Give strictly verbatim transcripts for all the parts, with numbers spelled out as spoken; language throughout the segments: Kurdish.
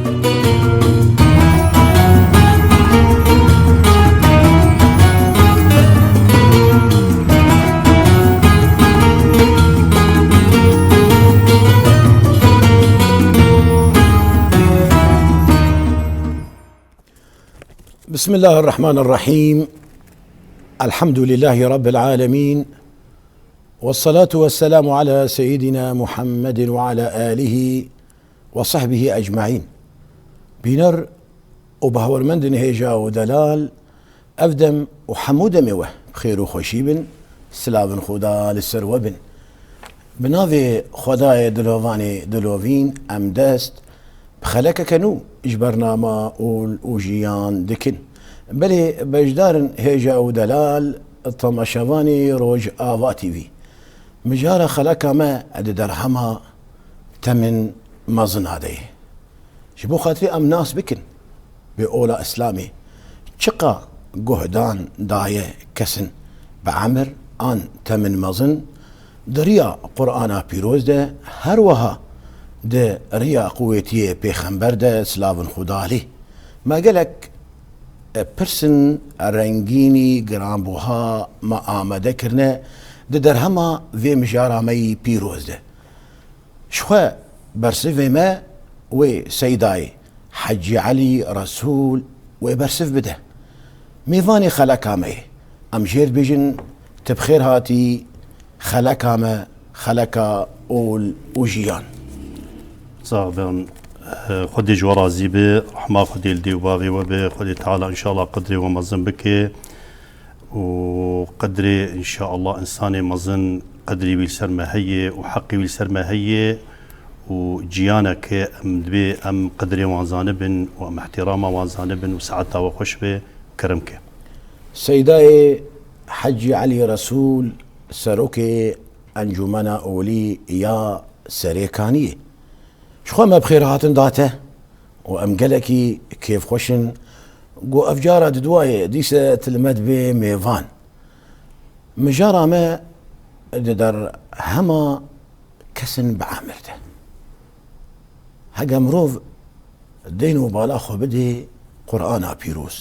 بسم الله الرحمن الرحيم. الحمد لله رب العالمين. والصلاة والسلام على سيدنا محمد وعلى آله وصحبه أجمعين. Bîner û bawermendên hêja û delal, ev dem û hemû demê we bi xêr û xweşî bin, silavên Xuda li ser we bin. Bi navê Xwedayê dilovanê dilovîn em dest bi xelekeke nû ji bernama Ol û Jiyan dikin. Belê beşdarên hêja û delal, temaşevanê Rojava T V. Mijara xeleka me di derhema temin mezina de ye. Ji bo xatirê em nas bikin, bi ola Îslamê çiqa guhdan daye kesin bi emir an temin mezin, di riya Qur'ana Pîroz de, her wiha di riya quwetiyê Pêxember de, silavên Xuda lê. Me gelek, e, pirsên rengînî giranbuha me amade kirine di derhema vê mijara me yî pîroz de. Ji xwe bersivê me wê Seydayê Hecî Elî Resûl wê bersiv bide. Mêvanê xeleka me ye. Em jê dibêjin, tu bi xêr hatî xeleka me, xeleka Ol û Jiyan. Sax bin. Xwedê ji we razî be, rehma Xwedê li dê û bavê we be, Xwedê Teala înşallah qedrê we mezin bike. û qedrê, înşaallah, însanê mezin qedrê wî li ser me heye û heqê wî li ser me heye û ciyaneke em dibê em qedrê wan zanibin û em ihtirama wan zanibin û saeta we xweş be, kerem ke. Seydayê Hecî Elî Resûl, serokê Encûmena Olî ya Serêkaniyê. Ji xwe me bi xêr hatin da te û em gelekî kêfxweş in ku ev cara diduayê dîse tu li me dibê mêvan. Mijara me di derhema kesin bi emir de. Hege mirov deyn û bala xwe bidê Qur'ana Pîroz,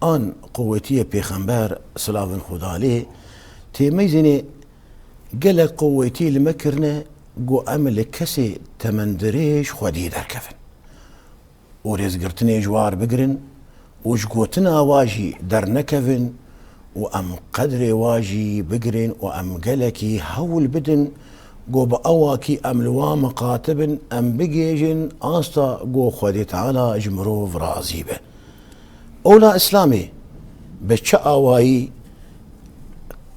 an quwetiyê Pêxember, silavên Xuda lê, tê meyzênê gelek quwetî li me kirine ku em li kesê temendirêj xwedî derkevin û rêzgirtinê ji war bigirin û ji gotina wa jî dernekevin û em qedrê wa jî bigirin û em gelekî hewl bidin ku bi awakî em li wa miqatibin, em bigihêjin asta ku Xwedê Teala ji mirov razî be. Ola Îslamê bi çi awayî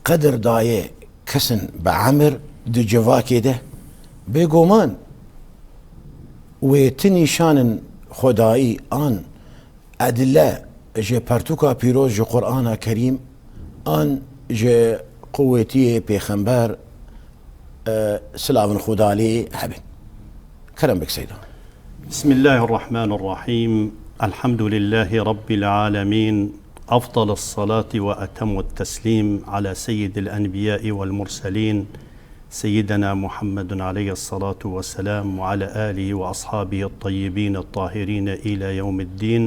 qedir daye kesin bi emir di civakê de? Bêguman wê ti nîşanên xwedayî an edile ji pertûka pîroz ji Qur'ana Kerîm an ji quwetiyê Pêxember, e, silavên Xuda lê hebin. Kerem bik Seyda. بسم الله الرحمن الرحيم. الحمد لله رب العالمين. أفضل الصلاة وأتم التسليم على سيد الأنبياء والمرسلين سيدنا محمد عليه الصلاة والسلام وعلى آله وأصحابه الطيبين الطاهرين إلى يوم الدين.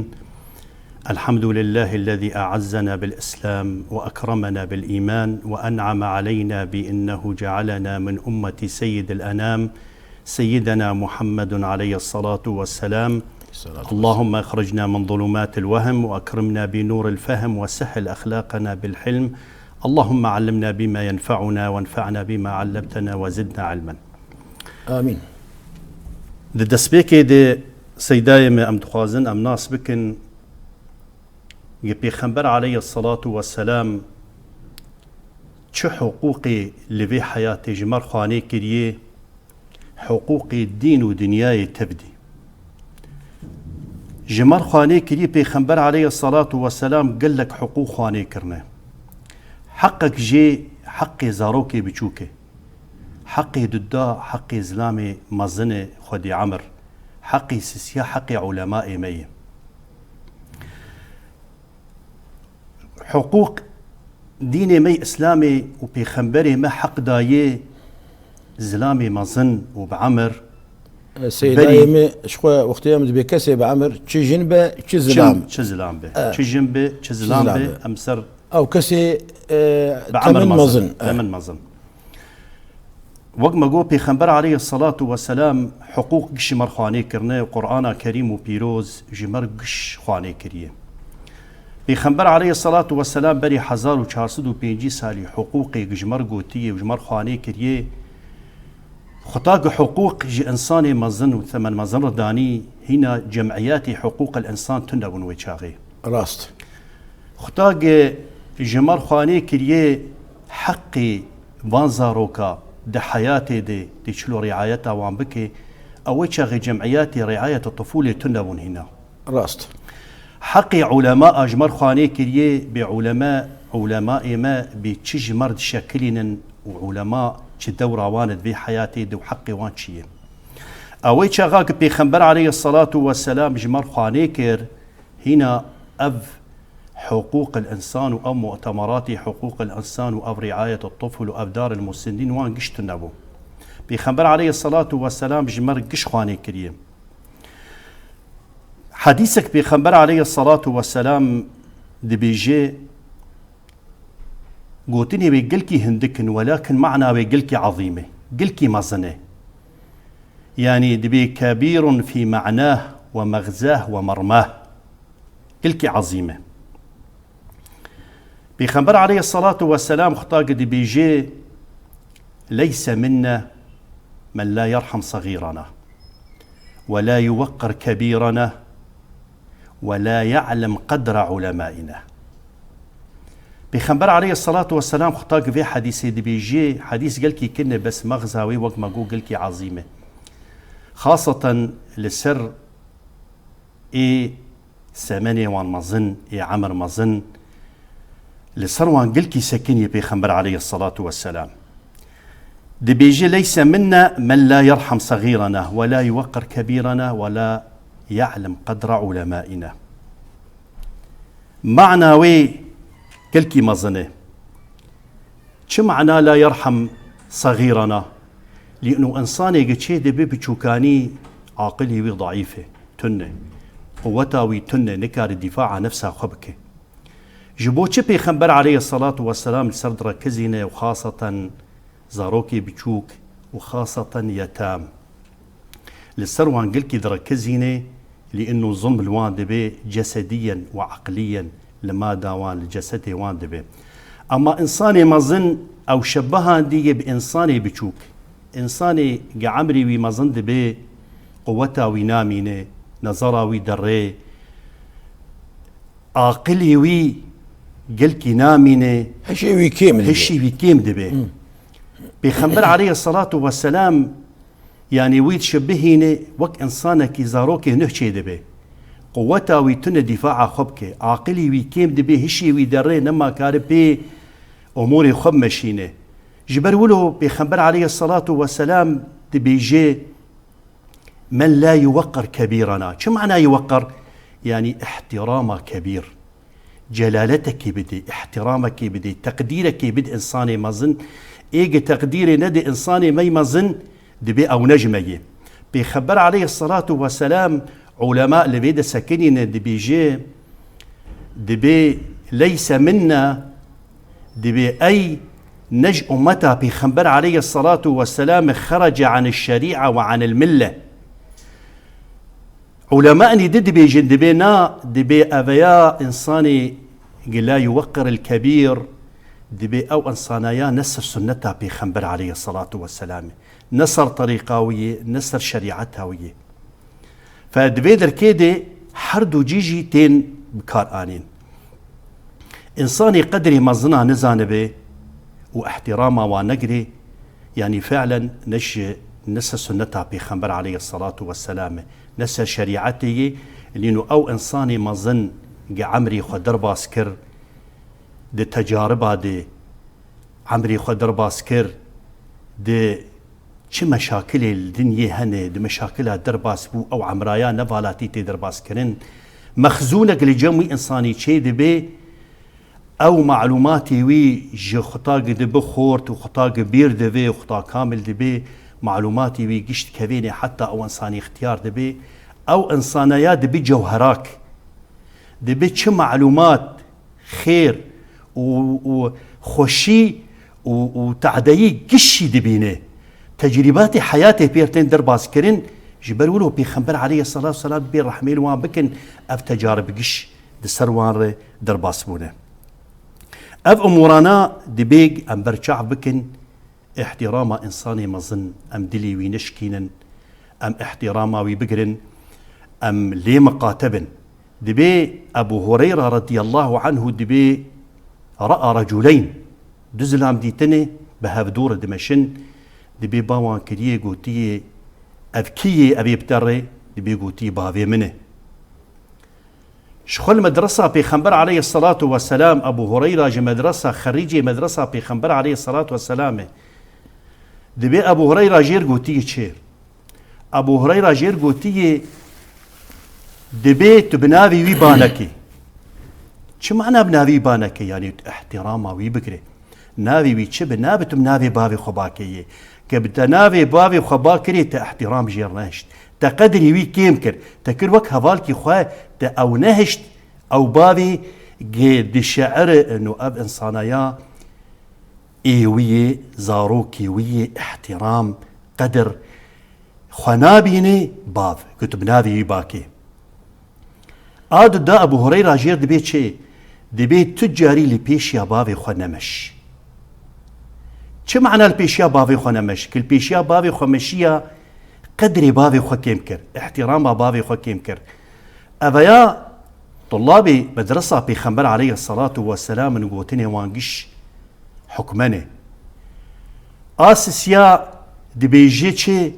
الحمد لله الذي أعزنا بالإسلام وأكرمنا بالإيمان وأنعم علينا بأنه جعلنا من أمة سيد الأنام سيدنا محمد عليه الصلاة والسلام. اللهم أخرجنا من ظلمات الوهم وأكرمنا بنور الفهم وسهل أخلاقنا بالحلم. اللهم علمنا بما ينفعنا وانفعنا بما علمتنا وزدنا علما. آمين. Di destpêkê de Seydayê me em dixwazin em nas bikin, Pêxember aleyhi salatu ve selam çi hiqûqê li vê heyatê ji me re xwanê kiriye, hiqûqê dîn û dinyayê tevdî. Ji me re xwanê kiriye, Pêxember aleyhi salatu ve selam gelek hiqûq xwanê kirine. Heqek jê heqê zarokê biçûk e. Heqê duda, heqê zilamê mezin e, xwedî emir. Heqê sisiya, heqê ulemayê me ye. Hiqûq dînê me yê Îslamê û pêxemberê me heq dayê zilamê mezin û bi emir, E, Seydayê me, ji xwe wextê em dibê kesê bi emir, çi jin be, çi zilam. Çi, çi zilam be. E. Çi jin be, çi zilam be, em ser Ew kesê, e, bi emir temin mezin, mezin. E. Temin mezin. Wek me got, Pêxember aleyhisselatu vesselam hiqûq giş ji me re xwanê kirine û Qur'ana Kerîm û Pîroz ji me re giş xwanê kiriye. Pêxember aleyhisselatu vesselam berî hezar û çar sed û pêncî salî hiqûqê ji me re gotiye û ji me re xwanê kiriye. Xweta ku hiqûq ji însanê mezin û temen mezin re danî, hîna cemiyetê hiqûqil însan tune bûn wê çaxê. Rast. Xweta ku ji me re xwanê kiriye heqê van zaroka di heyatê de, dê çilo riayeta wan bike, ew wê çaxê cemiyetê riayeta tifûlê tune bûn hîna. Rast. Heqê ulema a ji me re xwanê kiriye, bê ulema, ulemayê me bê çi ji me re dişekilînin û ulema çi dewra wan e di vê heyatê de û heqê wan çi ye. Ew ê çaxa ku Pêxember aleyhisselatu vesselam ji me re xwanê kir, hîna ev hiqûqil însan û ev mu'temeratê hiqûqil însan û ev riayet tifl û ev dar il musindîn wan giş tune bû. Pêxember aleyhisselatu vesselam ji me re giş xwanê kiriye. Hedîsek Pêxember aleyhisselatu vesselam dibêje, gotinê wê gelkî hindik in, welakin mana wê gelkî ezîm e, gelkî mezin e. Yanî dibê kebîrun fî me'nah we mexzah we mermah. Gelkî ezîm e. Pêxember aleyhisselatu vesselam xweta ki dibêje, "Leyse minna men la yerham sagîrana, ve la yuweqqir kebîrana, ve la ya'lem qedra ulemaina." Pêxember aleyhisselatu vesselam xweta ki vê hedîsê dibêje, hedîs gelkî kin e, bes mexza wê wek me got gelkî ezîm e. Xaseten li ser ê semenê wan mezin, ê emir mezin, li ser wan gelkî sekiniye Pêxember aleyhisselatu vesselam. Dibêje, "Leyse minna men la yerham sagîrana ve la yuweqqir kebîrana ve la ya'lem qedra ulemaina." Mana wê gelkî mezin e. Çi mana la yerham sagîrana? Lîno însanê gi çê dibe biçûkanî, aqilî wî daîf e, tune. Quweta wî tune, nikare dîfaa nefsa xwe bike. Ji bo çi Pêxember aleyhisselatu vesselam li ser direkizîne û xaseten zarokê biçûk û xaseten yetam? Li ser wan gelkî direkizîne, lî ino zilm li wan dibe cesediyen û eqliyen, li mada wan, li cesedê wan dibe. Ema însanê mezin ew şebihandiye bi însanê biçûk. Însanê gi emrî wî mezin dibe, quweta wî namîne, nezera wî derê, aqilê wî gelkî namîne, Hişê wî kêm dibe. Hişê wî kêm dibe. Hı. Pêxember aleyhisselatu vesselam, yanî wî dişibihîne wek însanekî zarokê nuh çê dibe. Quweta wî tune dîfaa xwe bike. Aqilî wî kêm dibe, hişê wî derê, nema kare pê umûrê xwe bimeşîne. Ji ber wilo Pêxember aleyhisselatu vesselam dibêje, "Men la yuweqqir kebîrana." Çi mana yuweqqir? Yanî îhtîrama kebîr. Celaletekê bidê, îhtîramekê bidê, teqdîrekê bidê însanê mezin. Ê gi teqdîrê nedê însanê me yî mezin, dibê ew ne ji me yê. Pêxember aleyhisselatu vesselam, ulema li vê de sekinîne, dibêje, dibê leyse minna, dibê ey ne ji ummeta Pêxember aleyhisselatu vesselam e, xerece anil şerî'a ve anil mille. Ulemanî di dibêjin, dibê na, dibê eveya însanê gi la yuweqqiril kebîr, dibê ew însanaya ne ser sunneta Pêxember aleyhisselatu vesselam e, ne ser terîqa wî yê, ne ser şerîeta wî yê. Fe di vê derkê de her du cî jî tên bikaranîn. Însanê qedrê mezina nizanibe û îhtîrama wan negirê, yanî fi'len ne ji, ne ser sunneta Pêxember aleyhisselatu vesselam e, ne ser şerîetê yê, lîno ew însanê mezin gi emrê xwe derbas kir, di tecariba de emrê xwe derbas kir, di çi meşakilê li dinyê hene, di meşakila derbas bû, ew emraya ne valatî tê derbas kirin. Mexzûnek li cem wî însanî çê dibe, ew malûmatê wî ji xuta gi dibe xort û xuta gi bîr dibe, xuta kamil dibe, Malûmatê wî giş dikevêne heta ew însanî ixtiyar dibe, ew însaneya dibe cewherak. Dibe çi malûmat, xêr û, û xweşî û, û tadeyî giş jî dibîne. Tecrîbatê heyatê pê tên derbas kirin, ji ber wilo Pêxember aleyhisselatu vesselam bê rehmê li wan bikin, ev tecarib giş di ser wan re derbas bûne. Ev umûrana dibê em berçav bikin, îhtîrama însanê mezin, em dilê wî neşikînin, em îhtîrama wî bigirin, em lê miqate bin. Dibê Ebû Hureyra radiyallahu anhu dibê raa reculeyn, du zilam dîtine bi hev dû re dimeşin, dibê ba wan kiriye gotiye, ev kî yê, ev ê bi te re? Dibê gotiye bavê min e. Ji xwe li medresa Pêxember aleyhisselatu vesselam, Ebû Hureyra ji medresa, xerîcê medresa Pêxember aleyhisselatu vesselam e. Dibê Ebû Hureyra jêr gotiye çi? Ebû Hureyra jêr gotiye, dibê tu bi navê wî banekî. Çi mana bi navê wî banekî? Yanî tu îhtîrama wî bigirê. Navê wî çi bi? Nabe tu bi navê bavê xwe bakê yê. Ke bi te navê bavê xwe bakirê, te îhtîram jêr nehişt. Te qedrî wî kêm kir. Te kir wek hevalkî xwe, te ew nehişt, ew bavê gê dişe'ire ino ev însanaya ê wî yê, zarokê wî yê, îhtîram, qedir xwe nabîne bav. Ku tu bi navê wî bakê. A du da Ebû Hureyra jêr dibê çi? Dibê tu carî li pêşiya bavê xwe nemeş. Çi mana li pêşiya bavê xwe nemeş? Ki li pêşiya bavê xwe meşiya, qedrê bavê xwe kêm kir, îhtîrama bavê xwe kêm kir. Eveya tulabê medresa Pêxember aleyhisselatu vesselam in, gotinê wan giş hukmene. A sisiya dibêje çi?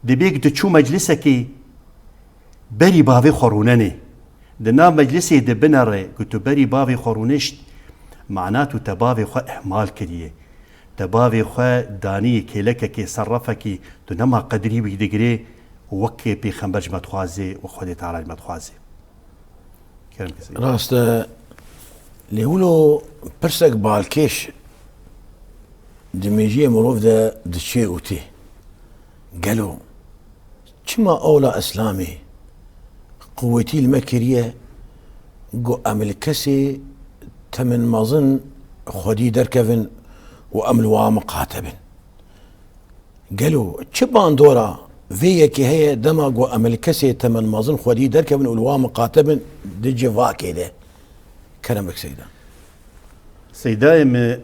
Dibê ki tu çû meclisekê, berî bavê xwe rûnenê. Di nav meclisê de binere ku tu berî bavê xwe rûnişt, mana tu te bavê xwe ihmal kiriye. Te bavê xwe daniyê kêlekekê ser refekî, tu nema qedrî wî digirê, wekê Pêxember ji me dixwaze û Xwedê Teala ji me dixwaze. Kerem kesî. Rast e, lê wilo pirsek balkêş di mêjiyê mirov de diçê û tê. Gelo çima ola Îslamê quwetî li me kiriye ku em li kesê temin mezin xwedî derkevin û em li wan miqate bin? Gelo çi bandora vê yekê heye dema ku em li kesê temin mezin xwedî derkevin û li wan miqate bin di civakê de? Kerem bik Seyda. Seydayê me,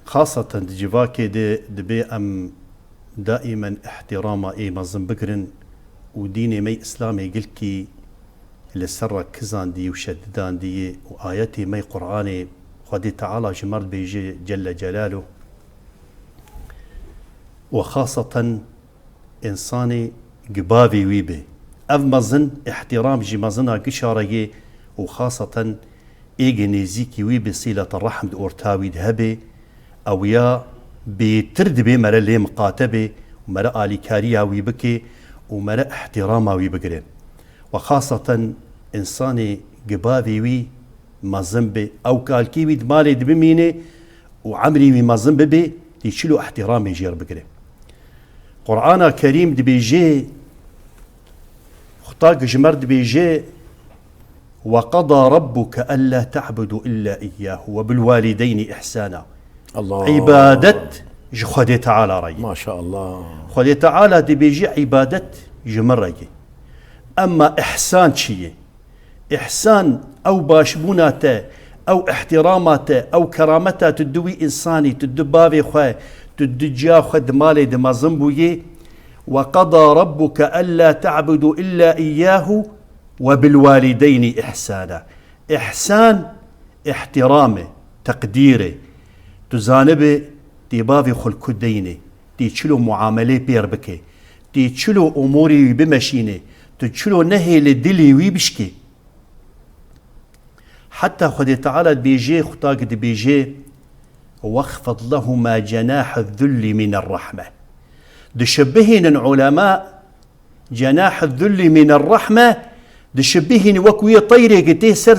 xaseten di civakê de dibê em daîmen îhtîrama ê mezin bigirin û dînê me Îslamê gilkî li ser re kizandî û şedidandî û ayetê me Qur'anê Xwedê Teala ji me re dibêje Celle Celaluh. Û xaseten însanê gi bavê wî be. Ev mezin, îhtîram jî mezina gişa re yê û xaseten ê gi nêzîkî wî be, sîlete rehm di orta wî de hebe, ew ya bêtir dibê mere lê miqate be û mere alîkariya wî bike û mere îhtîrama wî bigire. Û xaseten însanê gi bavê wî mezin be, ew kalkî wî di malê de bimîne û emrî wî mezin bibe, tê çilo îhtîramê jê re bigire. Qur'ana Kerîm dibêje, Xuda ji me re dibêje, "Ve qeda rabbuke ella ta'budu illa iyyahu ve bil walideyni ihsana." Allah. Îbadet ji Xwedê Teala re ye. Maşallah. Xwedê Teala dibêje îbadet ji min re ye. Emma ihsan çi ye? Îhsan, ew başbûna te, ew îhtîrama te, ew kerameta tu di wî însanî, tu di bavê xwe, tu di ciya xwe di malê de mezin bûyî. "Ve qeda rabbuke ella ta'budu illa iyyahu ve bil walideyni ihsana." Îhsan, îhtîram e, teqdîr e. Tu zanibe, tê bavê xwe li ku deyne, tê çilo muamelê pêr bike, tê çilo umûrê wî bimeşîne, tu çilo nehêle dilê wî bişkê. Heta Xwedê Teala dibêje, Xuda ki dibêje, "Wexfid lehuma cenahe zulli mine rahme." Dişibihînin ulema, "Cenahe zulli mine rahme", dişibihînin wek wê teyrê ki tê ser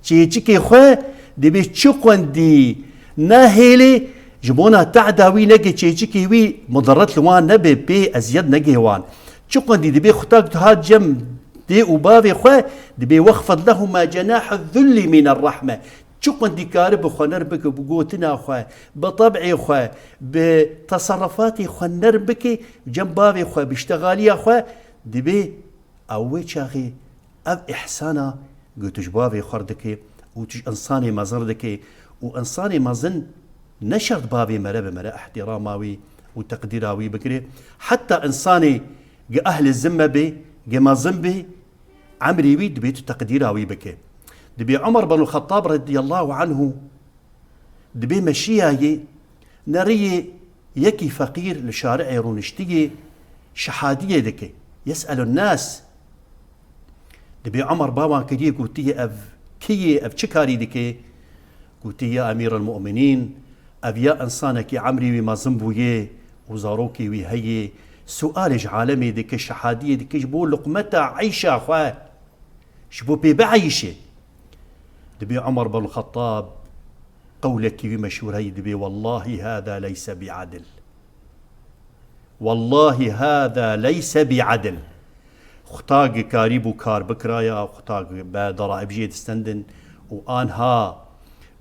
çêçikê xwe, dibê çi qwendî nahêlê Ji bona tehda wî neke çêçikê wî mudaret li wan nebe, pê eziyet neke wan. Çi qundî dibê xwe tak hat cem dê û bavê xwe, dibê wexfid lehuma cenahe zullî mîne rehme. Çi qundî karibe xwe nerm bike bi gotina xwe, bi teb'ê xwe, bi teserrefatê xwe nerm bike, cem bavê xwe, bi ştexaliya xwe, dibê ew wê çaxê ev îhsana ku tu ji bavê xwe re dikê û tu ji însanê mezin re dikê û însanê mezin ne şert bavê mere be, mere ihtirama wî û teqdîra wî bigirê. Heta însanê ku ehlê zimme bê, ku mezin bê, emrê wî dibê tu teqdîra wî bikê. Dibê Umar bin Xettab radiyallahu anhu dibê meşiyayê neriyê yekî feqîr li şari'ê rûniştiyê şehadiyê dike. Yes'elun nas. Dibê Umar bawan kiriye gotiye ev kî ye, ev çi karî dike? Gotiye ya Emîr el-Mu'minîn, ev ya însanekî emrê wî mezin bûye û zarokê wî heye, sualê ji alemê dike, şehadiyê dike ji bo luqmeta eyşa xwe, ji bo pê bieyşe. Dibê Umar bin Xettab qewlekî wî meşhûr heye, dibê: "Wellahî hada leyse bi'adil." Wellahî hada leyse bi'adil. Xuta gi karî bû kar bikiraya, xuta gi be daraib jê distendin û anha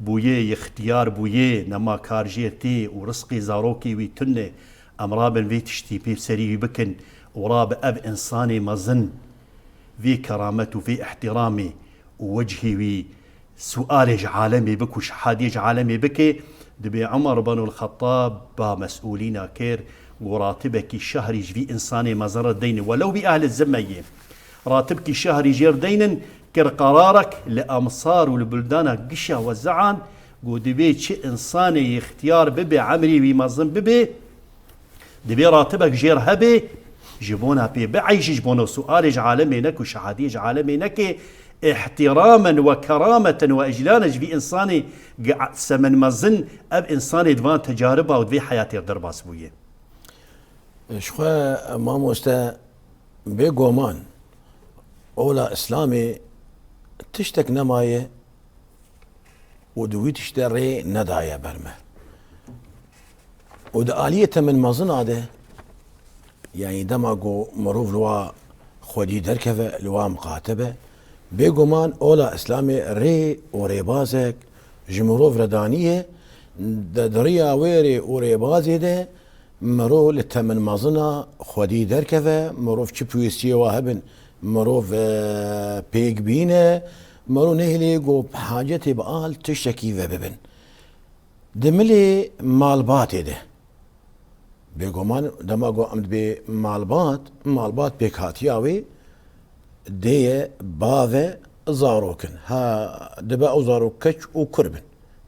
bûyê, ixtiyar bûyê, nema kar jêr tê û rizqê zarokê wî tune. Em rabin vê tiştî pê serî wî bikin û rabe ev însanê mezin vê keramet û vê ihtiramê û wecihê wî sualê ji alemê bik û şehadiyê ji alemê bike, dibê Umar bin el-Xettab ba mesûlîna kir, got: "Ratibekî şehrî ji vî însanê mezin re deynin, welew wî ehlê zimme yê. Ratibkî şehrî jê re deynin, kir qerarek li emsar û li buldana gişa weze'an, got: dibê çi însanê ixtiyar bibe, emrê wî mezin bibe, dibê ratibek jê re hebe, ji bona pê bieyşî, ji bona sualê ji alemê neke û şehadiyê ji alemê neke, ihtiramen we kerameten we iclanen ji vî însanê gi semen mezin, ev însanê di van tecariba û di vê heyatê re derbas bûye." Ji xwe, mamoste, bêguman ola Îslamê tiştek nemaye û di wî tiştê rê nedaye ber me. Û di aliyê temin mezina de, yanî dema ku mirov li wa xwedî derkeve, li wa miqate be, bêguman ola Îslamê rê û rêbazek ji mirov re daniye, de di riya wê rê û rêbazê de mirov li temin mezina xwedî derkeve, mirov çi pêwîstiyê wa hebin, mirov, e, pêk bîne, mirov nehêlê ku hacetê bi al tiştekî ve bibin. Di milê malbatê de, bêguman dema ku em dibê malbat, malbat pêkhatiya wê dê ye, bav e, zarok in. Ha, dibe ew zarok keç û kur bin.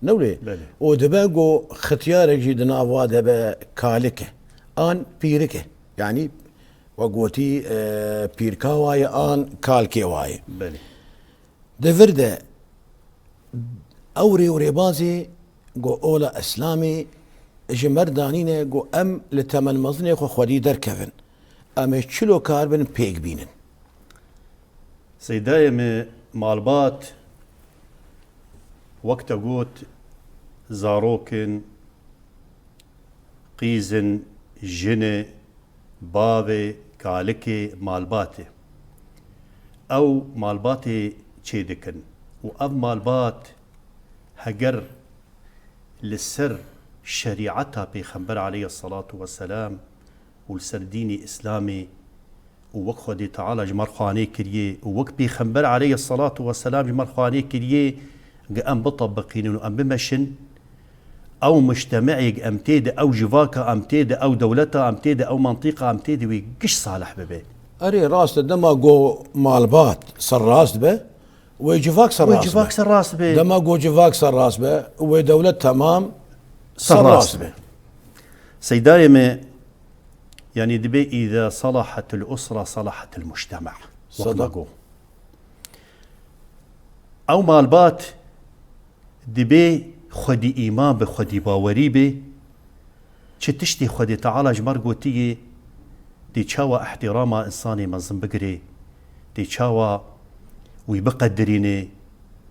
Ne wile? Belê. Û dibe ku xitiyarek jî di nav wa de be kalik e. An pîrik e. Yanî, we gotî, e, pîrka wa ye an kalkê wa ye. Belê. Di vir de ew rê û rêbazê ku ola Îslamê ji me re danîne ku em li temenmezinê xwe xwedî derkevin. Em ê çilo kar bin pêk bînin. Seydayê me, malbat, wek te got, zarok in, qîz in, jin e, bav e, kalik e, malbat e. Ew malbatê çêdikin û ev malbat heger li ser şerîeta Pêxember aleyhisselatu vesselam û li ser dînê Îslamê û wek Xwedê Teala ji me re xwanê kiriye û wek Pêxember aleyhisselatu vesselam ji me re xwanê kiriye, gi em bitebiqînin û em bimeşin, ew mujtemeêk em tê de, ew civaka em tê de, ew dewleta em tê de, ew mentîqa em tê de wê giş salih bibe. Erê, rast e, dema ku malbat serrast be, wê civak Wê serrast civak be. serrast be. Dema ku civak serrast be, wê dewlet temam Serrast serrast be. be. Seydayê me, yanî dibê, "Îza salahatil usra salahatil mujtema." Wek Sedaq. me got. Ew malbat dibê xwedî îman bi, xwedî bawerî bi, çi tiştî Xwedê Teala ji me re gotiye, dê çawa îhtîrama însanê mezin bigirê, dê çawa wî biqedirînê,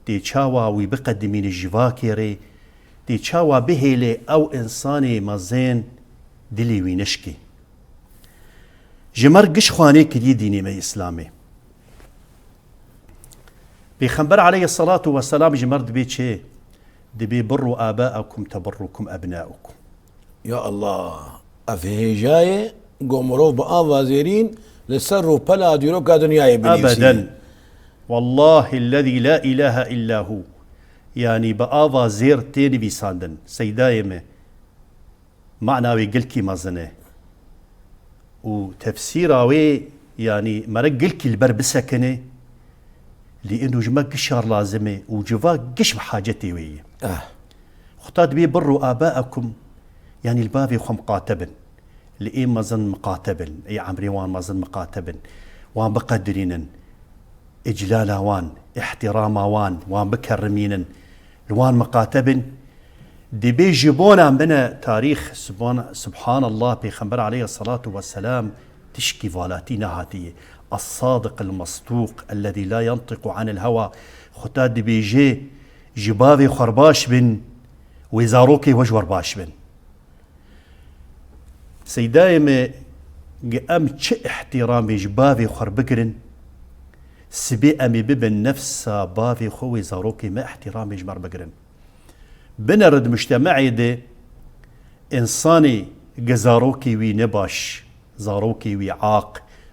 dê çawa wî biqedimînê civakê rê, Tê çawa bihêlê ew însanê mezin dilê wî nişkê. Ji me re giş xwanê kiriye dînê me Îslamê. Pêxember aleyhisselatu vesselam ji me re dibê çi? Dibê: "Birru abaekum teberrukum ebnaukum." Ya Allah, ev hêjayê ku mirov bi ava zêrîn li ser rûpela dîroka dinyayê binivîsî. Ebeden. Wallahî lezî la îlahe îlla hû. Yanî bi ava zêr tê nivîsandin. Seydayê me, mana wê gilkî mezin e. Û tefsîra wê, yanî mere gilkî li ber bisekine, lê ino ji me gişar lazim e û civa giş bi hacetê wê ye. Eh. Xuda dibê: "Birru abaekum", yanî li bavê xwe miqate bin. Li ê mezin miqate bin, ê emrê wan mezin miqate bin. Wan biqedirînin, îclala wan, îhtîrama wan, wan bikerimînin, li wan miqate bin. Dibê ji bona min e tarîx, subhan-, subhanallah, Pêxember aleyhisselatu vesselam tişkî valatî nehatiye. Es-sadiq el-mesdûq, ellezî la yantiqu anil hewa. Xuda dibêje, ji bavê xwe re baş bin, wê zarokê we ji we re baş bin. Seydayê me, gi em çi îhtîramê ji bavê xwe re bigirin, sibê em ê bibin nefsa bavê xwe wê zarokê me îhtîramê ji me re bigirin. Binere di mujtemeê de însanê gi zarokê wî ne baş, zarokê wî aq,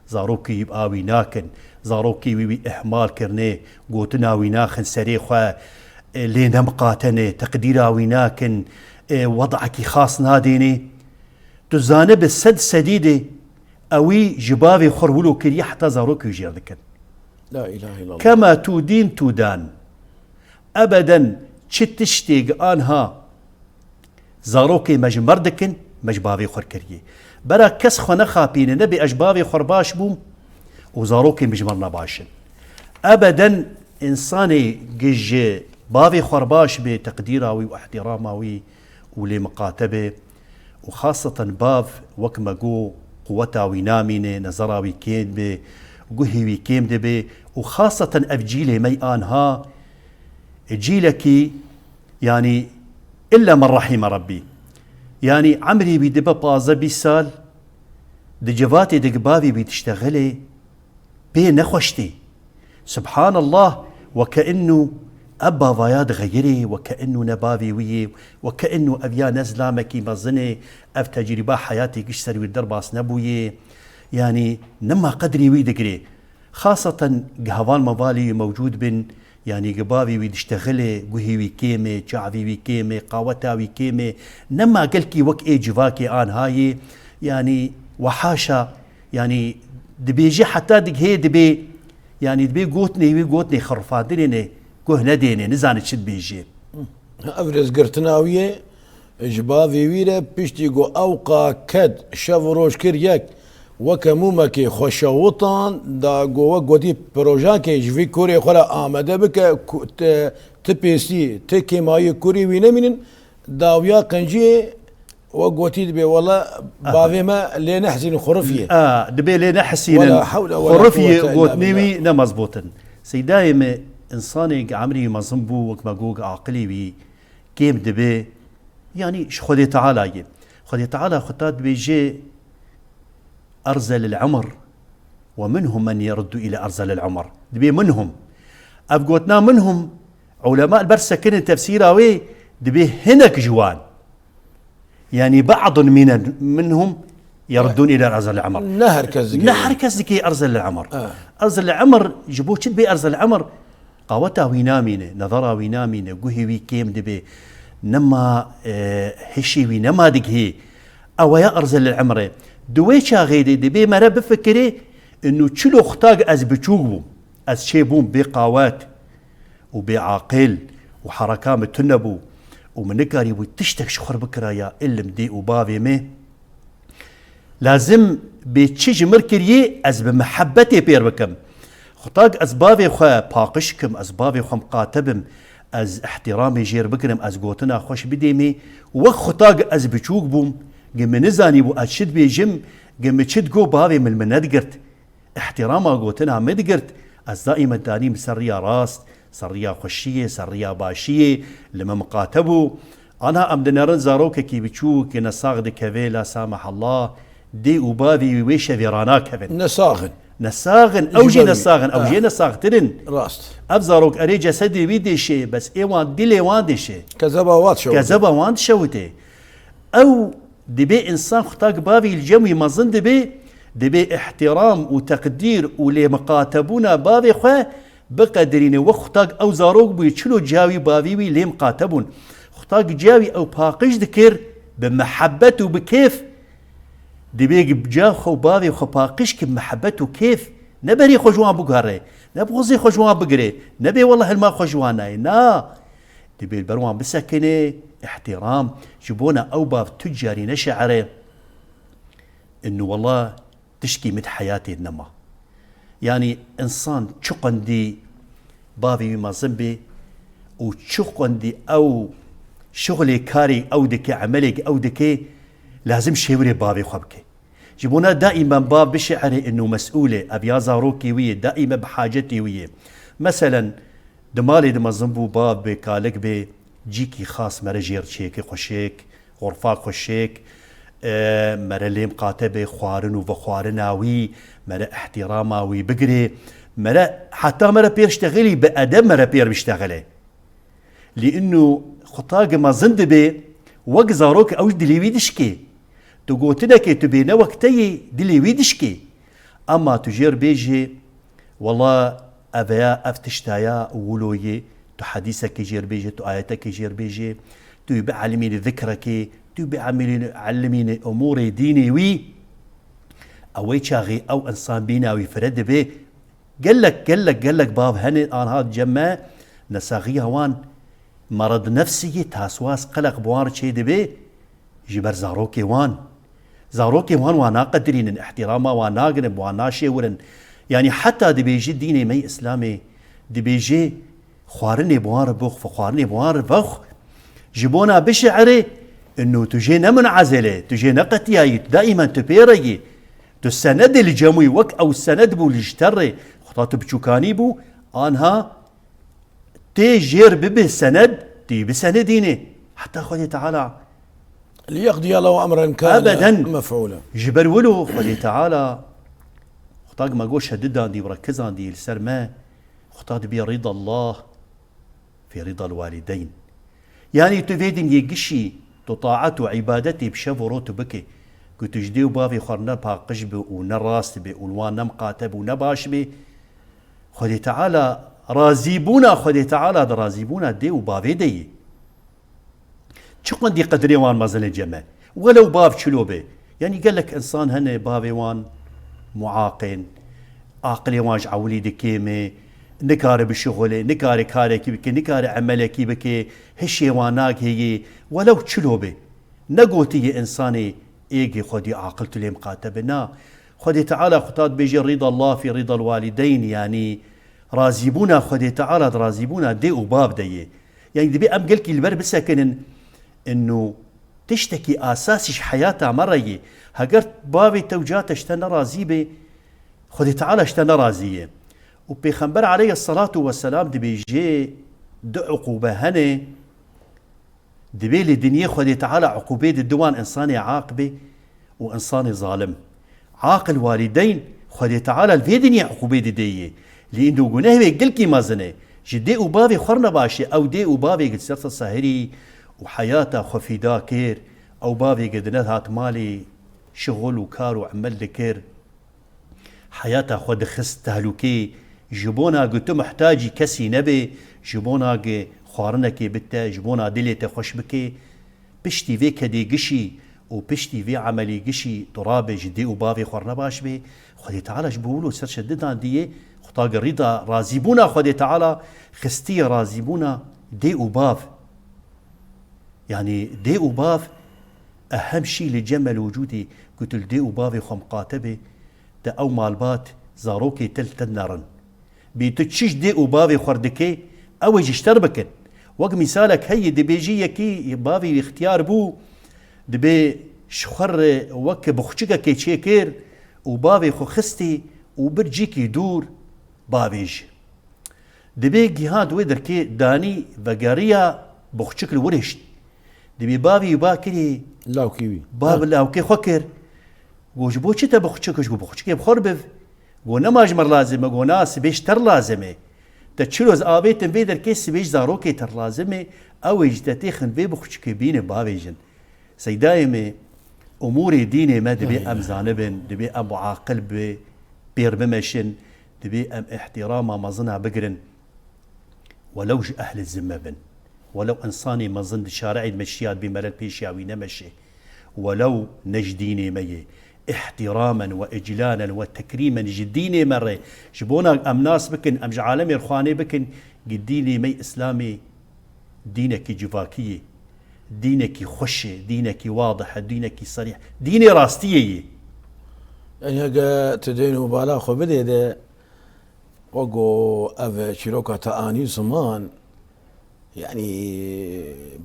zarokê wî bi awî nakin, zarokê wî wî ihmal kirine, gotina wî naxin serê xwe, e, lê nemiqatene, teqdîra wî nakin, e, wed'ekî xas nadêne. Tu zane bi sed sedî de ewî ji bavê xwe re wilo kiriye heta zarokê wî jêr dikin. La ilahe illallah. Kema tudîn tudan. Ebeden çi tiştê gi anha zarokê me ji me re dikin, me ji bavê xwe re kiriye. Bera kes xwe nexapîne, nebê ez ji bavê xwe re baş bûm û zarokê min ji me re nebaş in. Ebeden însanê gi ji bavê xwe re baş bê, teqdîra wî û îhtîrama wî û lê miqate be û xaseten bav, wek me got, quweta wî namîne, nezera wî kêm be, guhê wî kêm dibe û xaseten ev cîlê me yê anha, cîlekî, yanî, illa men rahîme Rabbî. Yanî emrê wî dibe pazdeh bîst sal, di civatê de gi bavê wî diştexilê, pê nexweş tê. Subhanallah, weke innu ev bavaya dixeyirê, weke innu ne bavê wî yê, weke innu ev ya ne zilamekî mezin ê, ev tecrîba heyatê giş ser wî derbas nebûye. Yanî nema qedrê wî digirê. Xaseten gi heval mevalê wî mewcûd bin, yanî gi bavê wî diştexilê, guhê wî kêm ê, çavê wî kêm ê, qaweta wî kêm ê, nema gelkî wek ê civakê anha yê, yanî wehaşa, yanî dibêje heta digihê dibê, yanî dibê gotinê wî gotinê xerifandinê ne, guh nedêne, nizane çi dibêje. Ev rêzgirtina wî ye. Ji bavê wî re piştî ku ewqa ked şev û roj kir yek, weke mûmekê xwe şewitan, da ku wek gotî projakê ji vî kurê xwe re amade bike, ku-, ti, ti pêsî, ti kêmayî kurê wî nemînin, da wiya qenciyê wek gotî dibê, wela bavê me lê nehesînin xurifiyê. A, dibê lê nehesînin. Wela hewle wela quwwete illa billah. Xurifiyê gotinê wî ne mezbût in. Seydayê me, însanê gi emrî wî mezin bû, wek me got, gi aqilê wî kêm dibe, yanî ji Xwedê Teala ye. Xwedê Teala xwe ta dibêje, "Erzelil umr, ve minhum men yeruddu ila erzelil umr." Dibê minhum. Ev gotina minhum, ulema li ber sekinin tefsîra wê dibê hinek ji wan. Yanî ba'dun minen, minhum yeruddun ila erzelil umr. Ne her kes dike. Ne her kes dike erzelil umr. Ha. Erzelil umr, ji bo çi dibê erzelil umr? Qaweta wî namîne, nezera wî namîne, guhê wî kêm dibe, nema, e, hişê wî nema digihê. Ew ya erzelil umr e. Di wê çaxê de dibê mere bifikirê, inu çilo xutag ez biçûk bûm, ez çê bûm bê qawet û bê aqil û hereka min tune bû û min nikarîbû tiştek ji xwe re bikiraya, ilim dê û bavê me. Lazim bê çi ji mir kiriyê, ez bi mihebetê pêr bikim. Xutag ez bavê xwe paqij kim, ez bavê xwe miqate bim, ez îhtîramê jêr bigirim, ez gotina xweş bidêmê. Wek xutag ez biçûk bûm, gi min nizanîbû ez çi dibêjim, gi min çi digot bavê min li min nedigirt. Îhtîrama gotina min digirt, ez daîme danîm ser riya rast, ser riya xweşiyê, ser riya başiyê, li min miqate bû. Anha em dinerin zarokekî biçûk nesax dikeve, la samahallah, dê û bavî wî wê şevê ranakevin. Nesax in. Nesax in, ew jî nesax in, ew jê nesaxtir in. Rast. Ev zarok erê cesedê wî dêşê, bes ê wan dilê wan dêşê. Kezeba wan dişewite. Kezeba wan dişewite. Ew dibê însan xwe tak bavî li cem wî mezin dibê, dibê îhtîram û teqdîr û lêmiqatebûna bavê xwe biqedirîne. Wek xwe tak ew zarok bûye, çilo ciya wî bavî wî lêmiqate bûn. Xwe tak ciya wî ew paqij dikir bi mihebet û bi kêf. Dibê ciya xwe û bavê xwe paqij ki bi mihebet û kêf. Ne berê xwe ji wan biguhere, ne bixwazê xwe ji wan bigire, ne bê wela hilma xwe ji wan nayê. Na. Dibê li ber wan bisekine, îhtîram. Ji bona ew bav tu carî neşe'ere. Innu wela tişkî min di heyatê nema. Yanî însan çi qundî bavê wî mezin bê û çi qundî ew şixulê karê ew dike, emelêk ew dike, lazim şêwirê bavê xwe bike. Ji bona daîmen bav bişe'ere innu mes'ûl e, ev ya zarokê wî ye, daîme bi hacetê wî ye. Meselen, di malê de mezin bû, bav bê, kalik bê, cîkî xas mere jêr çêke xweşik, xurfa xweşik, e, mere lêm qate bê, xwarin û vexwarina wî, mere îhtîrama wî bigirê, mere heta mere pêr ştexilî bi edeb mere pêr biştexile. Lê innu xwe tak mezin dibe, wek zarok ew dilê wî dişkê. Tu gotinekê tu bê ne wek te yî, dilê wî dişkê. Ema tu jêr bêjê, wela ev ya, ev tişta ya wilo yê, tu hedîsekê jêr bêjê, tu ayetekê jêr bêjê, tu bielmînî zikrekê, tu bielmînî, elmînî umûrê dînê wî, ew ê çaxê ew însan bîna wî fire dibe. Gelek, gelek, gelek bav hene anha cem me, nesaxiya wan, merad nefsî yê, taswas, qelek bi wan re çê dibe, ji ber zarokê wan. Zarokê wan wan naqedirînin, îhtîrama wan nagirin, bi wan naşêwirin. Yanî heta dibêjî dînê me yê Îslamê, dibêjê xwarinê bi wan re bixwe, xwarinê bi wan re vexw, ji bona bişe'erê, innu tu jê ne munezil e, tu jê ne qetiyayî, tu daîmen tu pê re yî. Tu senedê li cem wî, wek ew sened bû li ji te re, xwe ta tu biçûkanî bû, anha tê jêr bibe sened, tu yî bisenedînê. Heta Xwedê Teala ليقضي الله أمرا كان Ebeden. مفعولا. Ji ber wilo Xwedê Teala, xwe tak me got şedidandî û rekizandî li ser me, xwe ta dibê rîda Allah fi rîda l-walideyn. Yanî tu vê dinyê gişî, tu taet û îbadetê bi şev û roj tu bike, ku tu ji dê û bavê xwe re ne paqij be û ne rast be û li wan ne miqate be û ne baş be, Xwedê Teala razîbûna Xwedê Teala di razîbûna dê û bavê de yê. Çi qundî qedrê wan mezin e cem me. Welew bav çilo be. Yanî gelek însan hene bavê wan muaq ên. Aqilê wan ji ewilî de kêm e. Nikare bişixulê, nikare karekî bike, nikare emelekî bike. Hişê wan nagihê yê. Welew çilo be. Negotiye însanê êgê xwedî aqil tu lê miqate be. Na. Xwedê Teala xwe ta dibêje rîda Allah fî rîda l-walideyn, yanî razîbûna Xwedê Teala di razîbûna dê û bav de yê. Yanî dibê em gelkî li ber bisekinin, innu tiştekî asasî ji heyata me re yê. Heger bavê te û ca te ji te nerazî bê, Xwedê Teala ji te nerazî ye. Û Pêxember aleyhisselatu vesselam dibêje du uqûbe hene, Dibê li dinyê Xwedê Teala uqûbê dide wan însanê aq bê û însanê zalim. Aqil walideyn Xwedê Teala li vê dinyê uqûbê dide yê. Lê îndo guneh wê gilkî mezin e. Ji dê û bavê xwe re nebaş e. Ew dê û bavê gi ser sehirî û heyata xwe fîda kir. Ew bavê gi di nehat malê şixul û kar û emel dikir. Heyata xwe dixist tehlûkê, ji bona ku tu muhtacî kesî nebê, ji bona ku xwarinekê bite, ji bona dilê te xweş bike, piştî vê kedê gişî û piştî vê emelî gişî tu rabe ji dê û bavê xwe re nebaş bê, Xwedê Teala ji bo wilo ser şedidandî yê, xwe ta ku rîda razîbûna Xwedê Teala xistiye razîbûna dê û bav. Yanî dê û bav ehem şî li cemel wicûdî ku tu li dê û bavê xwe miqate bê, te ew malbat zarokê te li te nerin. Bê tu çi ji dê û bavê xwe re dikê, ew ê ji te re bikin. Wek mîsalek heye, dibêjî yekî bavê wî ixtiyar bû, dibê ji xwe re wek buxçikekê çêkir û bavê xwe xistî û bir cîkî dûr bavêj. Dibê giha di wê derkê danî vegeriya buxçik li wir hişt. Dibê bavê wî ba kirî. Lawkê wî. Bav Ha. lawkê xwe kir. Go, ji bo çi te bi xwe çi kir? Go, bi xwe çi kir, bi xwe biv. Go, nema ji me lazim e. Go, na, sibê ji te lazim e. Te çi roz avêtin vê derkê, sibê ji zarokê te lazim e. Ew ê ji te têxin vê bi xwe çi kir, bîne bavê jin. Seydayê me, umûrê dînê me dibê Ay, em ay. zanibin, dibê em aqil bi pêr bimeşin, dibê em îhtîrama mezina bigirin. Welew ji ehlê zimme bin. Welew însanê mezin di şare'ê me şiya dibê melel pêşiya wî nemeşê. Welew ne ji dînê me yê. Îhtîramen we îclanen we tekrîmen ji dînê me re. Ji bona em nas bikin, em ji alemê re xwanê bikin, gi dînê me yê Îslamê dînekî civakî yê. Dînekî xweş e, dînekî wadih e, dînekî serîh. Dînê rastiyê yê. Yanî heke tu deyn û bala xwe bidê de, Wek ku ev çîroka te anî ziman, yanî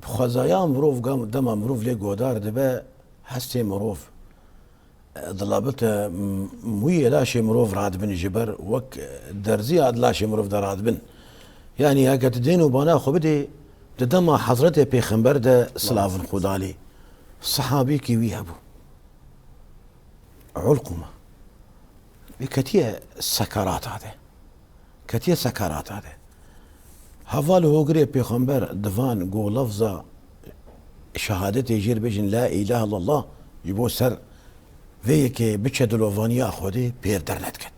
bi xwezaya mirov gam-, dema mirov lê guhdar dibe, hestê mirov, e, dilabite m-, mûyê laşê mirov radibin ji ber wek derziya di laşê mirov de radibin. Yanî heke tu dên û bana xwe bidê, di dema Hezretê Pêxember de silavin Xwedalî, sehabîkî wî hebû. Ulquma. Wî ketiye sekarata de. Ketiye sekarata de. Heval û hogirê pêxember divan ku lafza şehadetê jê re bêjin la îlahe illallah ji bo ser vê yekê biçe dilovaniya Xwedê pêr dernediket.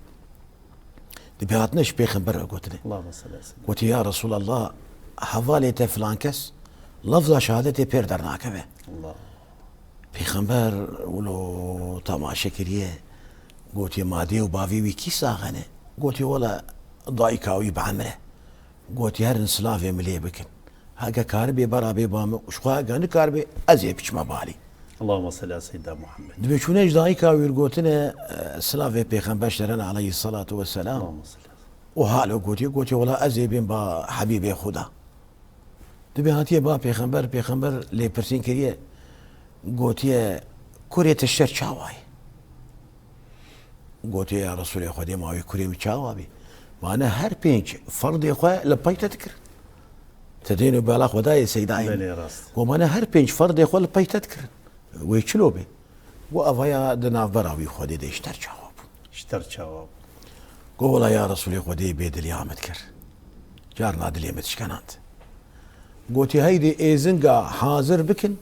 Dibê hatine ji pêxember re gotinê. Allahümme salli ala seyyidina. Gotî, ya Resulallah, hevalê te filan kes lafza şehadetê pêr dernakeve. Allah. Pêxember wilo temaşe kiriye, gotiye, ma dê û bavê wî kî sax hene? Gotiye, wela dayika wî bi emr e. Gotiye, herin silavê min lê bikin. Heke karibê bera bê ba min, ji xwe heke nikaribê ez ê biçime balî. Allahümme salli ala seyyidina Muhammed. Dibê çûne ji dayika wî gotine, e, silavê pêxember ji te re ne aleyhî salatu vesselam. Allahümme salli ala. Û halo gotiye, gotiye, wela ez ê bêm ba Hebîbê Xuda. Dibê hatiye ba pêxember, pêxember lêpirsîn kiriye, gotiye, kurê te ji te re çawa ye? Gotiye, ya Resulê Xwedê, ma wê kurê min çawa bî? Ma ne her pênc ferdê xwe li pey te dikirin. Te dên û bala xwe dayê Seydayê min. Belê, rast. Go ma ne her pênc ferdê xwe li pey te dikirin. Wê çilo bê? Go evaya di navbera wî Xwedê de ji te re çawa bû? Ji te re çawa bû? Go wela ya Resulê Xwedê bêdiliya min dikir. Carna dilê min dişkenand. Gotî, heydê êzinga hazir bikin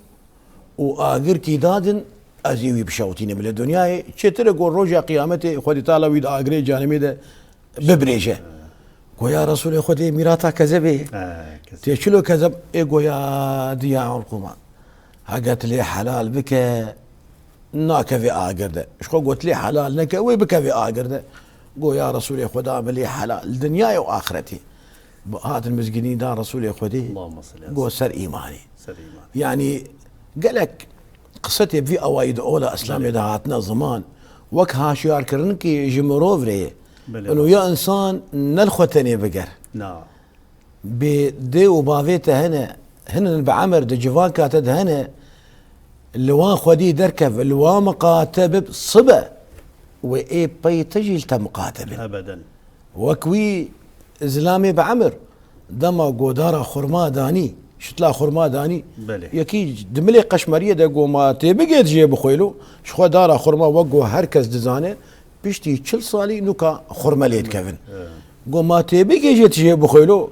û agirkî dadin, ez ê wî bişewitînim li dinyayê. Çêtir e ku roja qiyametê Xwedê Teala wî di agirê cehennemê de bibirêje. Go ya Resulê Xwedê, mîrata kezebê ye. Ha, kezeb. Tê çilo kezeb? Ê go ya diya Ulquma. Heke tu lê helal bike, nakeve agir de. Ji xwe got lê helal neke, wê bikeve agir de. Go ya Resulê Xweda, min lê helal, li dinyayê û axretê. Bi hatin mizgînî da Resulê Xwedê, Allahümme salli ala go ser îmanî. Ser îman. Yanî gelek qisetê bi vî awayî di ola Îslamê de hatine ziman, wek haşiyarkirinkê ji mirov re ye. Belê. Û ya însan ne li xwe tenê biger. Na. Bê dê û bavê te hene, hinin bi emir di civanka te de hene, li wan xwedî derkev, li wan miqate bib, sibe wê ê pey te jî li te miqate bin. Ebeden. Wek wî zilamê bi emir, dema godara xurma danî, şitla xurma danî, Belê. yekî di milê qeşmeriyê de go ma tê bigê dijê bixwêlo, ji xwe dara xurma wek go her kes dizane, piştî çil salî nûka xurme lê dikevin. He. Go ma tê bigê jê tijê bixwêlo,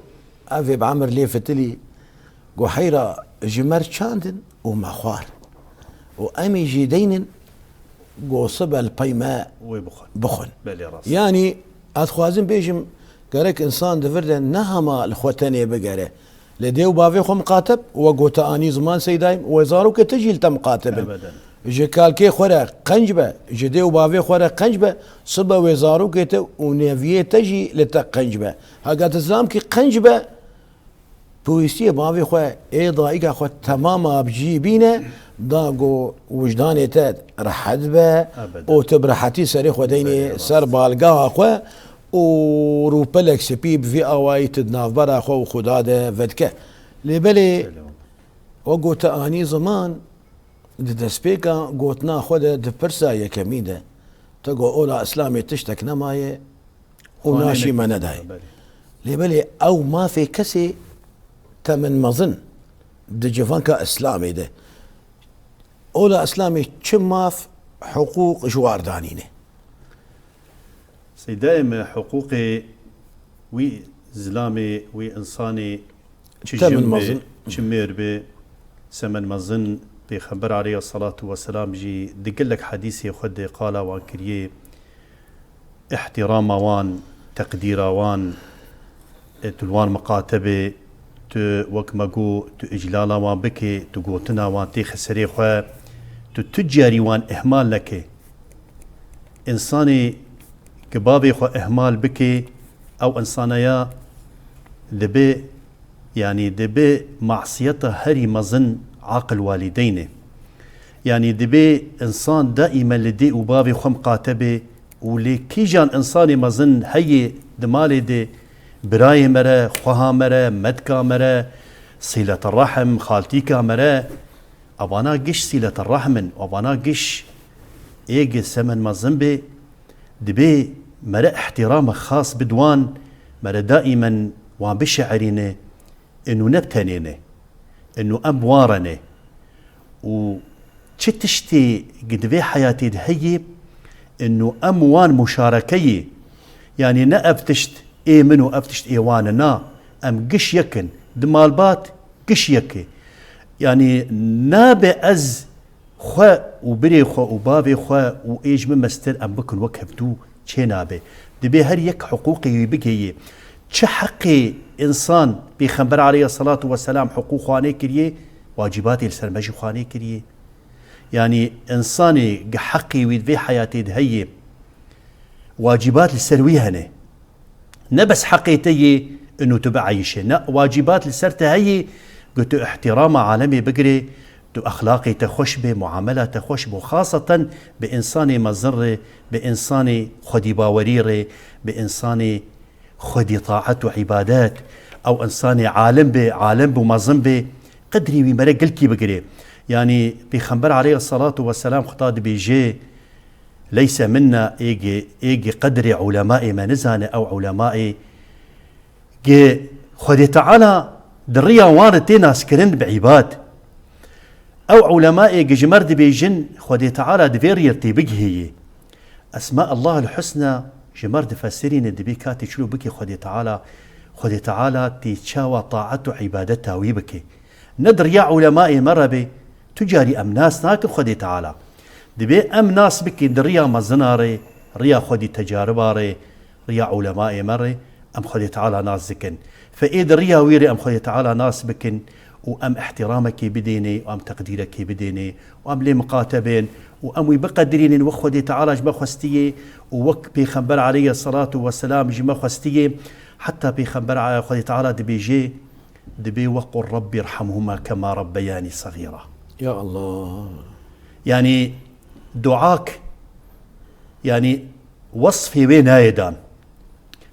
ev ê bi emir lê fitilî. Go heyra ji me re çandin û me xwar. Û em ê jî deynin, go sibe li pey me Wê bixwin. bixwin. Belê rast. Yanî ez dixwazim bêjim, gerek însan di vir de ne hema li xwe tenê bigere. Li dê û bavê xwe miqateb, we gote anî ziman Seydayê min, wê zarokê te jî li te miqateb in. Ebeden. Ji kalkê xwe re qenc be, ji dê û bavê xwe re qenc be, sibe wê zarokê te û neviyê te jî li te qenc be. Heke tu zilamkî qenc be, pêwîstiyê bavê xwe, ê dayika xwe temama bi cî bîne, da ku wijdanê te rehet be Ebeden. û tu bi rehetî serê xwe deynê Belê, rast. ser balgeha xwe û rûpelek spî bi vî awayî tu di navbera xwe û Xuda de vedike. Lê belê, Belê. wek ku te anî ziman, di destpêka gotina xwe de di pirsa yekemî de, te got, ola Îslamê tiştek nemaye û Xwanê naşî me nekir. nedaye. Belê. Lê belê ew mafê kesê te min mezin. Di civanka Îslamê de, ola Îslamê çi maf, hiqûq ji war danîne? Seydayê me, hiqûqê wî zilamê, wî însanê, çi Temin jin be, mezin. Çi mêr be, semen mezin, Pêxember aleyhisselatu vesselam jî di gelek hedîsê xwe de qala wan kiriye. Îhtîrama wan, teqdîra wan, e, tu li wan miqate be, tu wek me got, tu îclala wan bike, tu gotina wan têxe serê xwe, tu tu carî wan ihmal neke. Însanê ki bavê xwe ihmal bike, ew însana ya dibe, yanî dibe masiyeta herî mezin aqil walîdeynê. Yanî dibe însan daîmen li dê û bavê xwe miqate be û lê kîjan însanê mezin heye di malê de, birayê me re, xweha me re, metka me re, sîlete rehm, xaltîka me re, evana giş sîlete rehm in, evana giş ê gi semen mezin be, dibê mere îhtîrama xas bid wan, mere daîmen wan bişeirîne, inu ne bi tenê ne, inu em bi wan re ne. Û çi tiştê gi di vê heyatê de heye, inu em wan muşarekeyê, yanî ne ev tişt ê min û ev tişt ê wan e, na, em giş yek in, di malbat giş yek e. Yanî nabe ez xwe û birê xwe û bavê xwe û ê ji min mestir em bikin wek hevdû çê nabe. Dibê her yek hiqûqê wî bigihîye. Çi heqê însan Pêxember aleyhisselatu vesselam hiqûq xwe nêkiriye, wacîbatê li ser me jî xwe nêkiriye. Yanî însanê gi heqê wî di vê heyatê de heye, wacîbat li ser wî hene. Ne bes heqê te yê inu tu bieyişe. Ne, wacîbat li ser te heye, ku tu îhtîrama alemê bigirê, tu exlaqê te xweş be, muamela te xweş be, xaseten bi însanê mezin re, bi însanê xwedîbawerî re, bi însanê xwedî taet û îbadet, ew însanê alim be, alim bû mezin be, qedrî wî mere gilkî bigirê. Yanî Pêxember aleyhisselatu vesselam xwe ta dibêje, Leyse minna, ê gi, ê gi qedrê ulemayê me nizane, ew ulemaê gi Xwedê Teala di riya wan re tê naskirin bi îbad. Ew ulemaê gi ji me re dibêjin, Xwedê Teala di vê riyê re tê bigihêyê. Esma Allahul Husna ji me re difesirîne, dibê katê çilo bike Xwedê Teala, Xwedê Teala tê çawa taet û îbadeta wî bike. Ne di riya ulemayê me re bê, tu carî em nas nakin Xwedê Teala. Dibê em nas bikin di riya mezina rê, riya xwedî tecariba rê, riya ulemayê me rê, em Xwedê Teala nas dikin. Fe ê di riya wî rê em Xwedê Teala nas bikin û em îhtîramekê bidênê û em teqdîrekê bidênê û em lê miqate bên û em wî biqedirînin wek Xwedê Teala ji me xwestiyê û wek Pêxember aleyhisselatu vesselam ji me xwestiyê. Heta Pêxember a-, Xwedê Teala dibêjê, Dibê, "Ve qul Rabbi irhamhuma kema rabbeyanî sagira." Ya Allah. Yanî duak, yanî wesfê wê nayê dan.